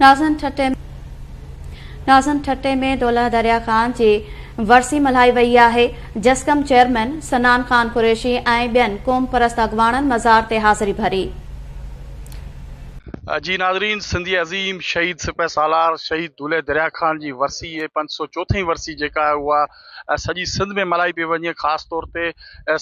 نازن ٺٽي نازن ٺٽي ۾ دولهه دريا خان جي ورسي ملهائي وئي آهي، جسقم چيئرمين صنعان خان قريشي ۽ ٻين قومپرست اڳواڻن مزار تي حاضري ڀري. جي ناظرين سنڌي عظيم شهيد سپهه سالار شهيد دولهه دريا خان جي ورسي ۽ پنج سئو چوٿين ورسي جيڪا آهي اها سڄي سنڌ ۾ ملهائي پئي وڃي خاص طور تي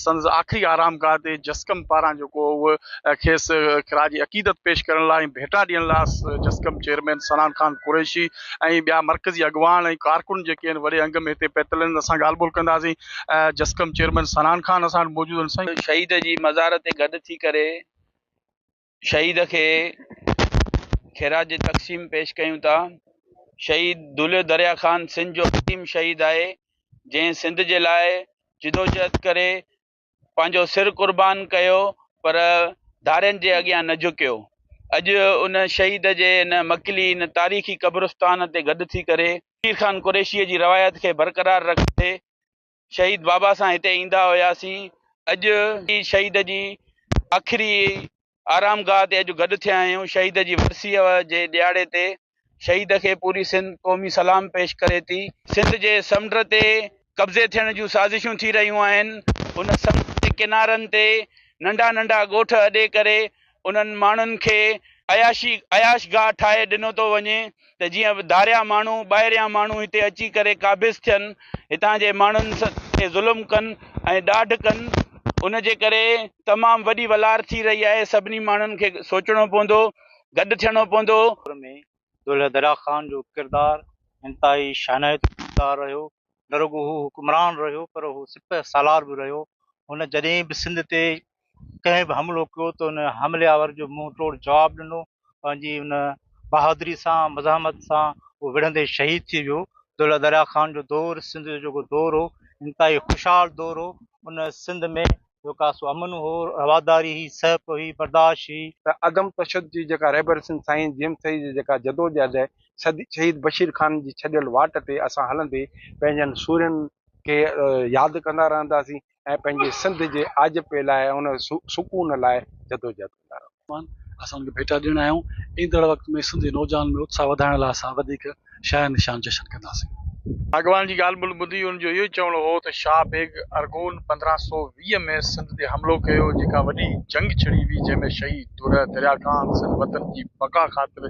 سندس آخري آرام گاهه تي جسقم پاران جيڪو اهو کيس خراج عقيدت پيش ڪرڻ لاء ۽ ڀيٽا ڏيڻ لاء جسقم چيئرمين صنعان خان قريشي ۽ ٻيا مرڪزي اڳواڻ ۽ ڪارڪن جيڪي آهن وڏي انگ ۾ هتي پهتل آهن اسان ڳالهه ٻولهه ڪنداسين جسقم چيئرمين صنعان خان اسان وٽ موجود آهن سائين. شهيد جي مزار تي گڏ ٿي ڪري شهيد کي خراج تقسيم پيش ڪيون ٿا. شهيد دولهه دريا خان سنڌ جو عظيم شهيد آهي، جنهن سنڌ جي لاء جدوجهد ڪري پنهنجو سر قربان ڪيو پر ڌارين جي اڳيان نه جهڪيو. اڄ ان شهيد جي ان مڪلي ان تاريخي قبرستان تي گڏ ٿي ڪري پير خان قريشي جي روايت کي برقرار رکندي شهيد بابا سان هتي ايندا هياسين اڄ شهيد جي آخري آرام گاهه تي اڄ گڏ ٿيا آهيون شهيد جي ورسيء جي ڏهاڙي تي شهيد کي پوري سنڌ قومي سلام پيش ڪري ٿي. سنڌ جي سمنڊ تي قبضي ٿيڻ جون سازشون ٿي رهيون آهن ان سمنڊ جي ڪنارن تي ننڍا ننڍا ڳوٺ اڏي ڪري انهن ماڻهن کي عياشي عياش گاهه ٺاهي ڏنو ٿو وڃي ته جيئن ڌاريا ماڻهو ٻاهريان ماڻهو هتي اچي ڪري قابض ٿين هتان جي ماڻهن تي ظلم ڪن ۽ ڏاڍ ڪن ان جي ڪري تمام وڏي ولار ٿي رهي آهي سڀني ماڻهن کي سوچڻو پوندو گڏ ٿيڻو پوندو. ۾ دولهه دريا خان جو ڪردار انتهائي شانائتو ڪردار رهيو. نه رڳو هو حڪمران رهيو پر هو سپهه سالار به رهيو. هن جڏهن به سنڌ تي ڪنهن به حملو ڪيو ته ان حملي آور جو منهن ٽوڙ جواب ڏنو. پنهنجي ان بهادري سان مزاحمت سان هو وڙهندي شهيد ٿي ويو. دولهه دريا خان جو دور سنڌ جو جيڪو دور هو انتهائي خوشحال دور هو. ان سنڌ ۾ جيڪا سو امن هو، رواداري هئي، سهپ هئي، برداشت هئي. ته عدم تشدد جي جيڪا رهبر سنڌ سائين جي ايم سيد جي جيڪا جدوجهد آهي، شهيد بشير خان جي ڇڏيل واٽ تي اسان هلندي پنهنجن سورهين کي ياد ڪندا رهنداسين ۽ پنهنجي سنڌ جي آجپي لاء ۽ ان سڪون لاء جدوجهد ڪندا رهنداسين. اسان ان کي ڀيٽا ڏيڻ آيا آهيون. ايندڙ وقت ۾ سنڌي نوجوانن ۾ اتساهه وڌائڻ لاء اسان وڌيڪ شايان نشان جشن ڪنداسين. اڳواڻن جي ڳالهه ٻولهه ٻڌي ان جو اهو چوڻ هو ته شاهه بيگ ارغون 1520 ۾ سنڌ تي حملو ڪيو جيڪا وڏي جنگ ڇڙي هئي جنهن ۾ شهيد دولهه دريا خان سنڌ وطن جي بقا خاطر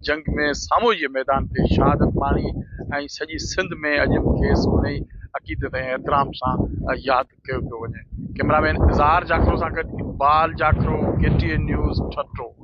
جنگ ۾ ساموئي جي ميدان تي شهادت ماڻي ۽ سڄي سنڌ ۾ اڄ به کيس انهي عقيدت ۽ احترام سان ياد ڪيو پيو وڃي. ڪئميرا مين اظهار جاکرو سان گڏ Iqbal Jakhro, K T N news, Thatta.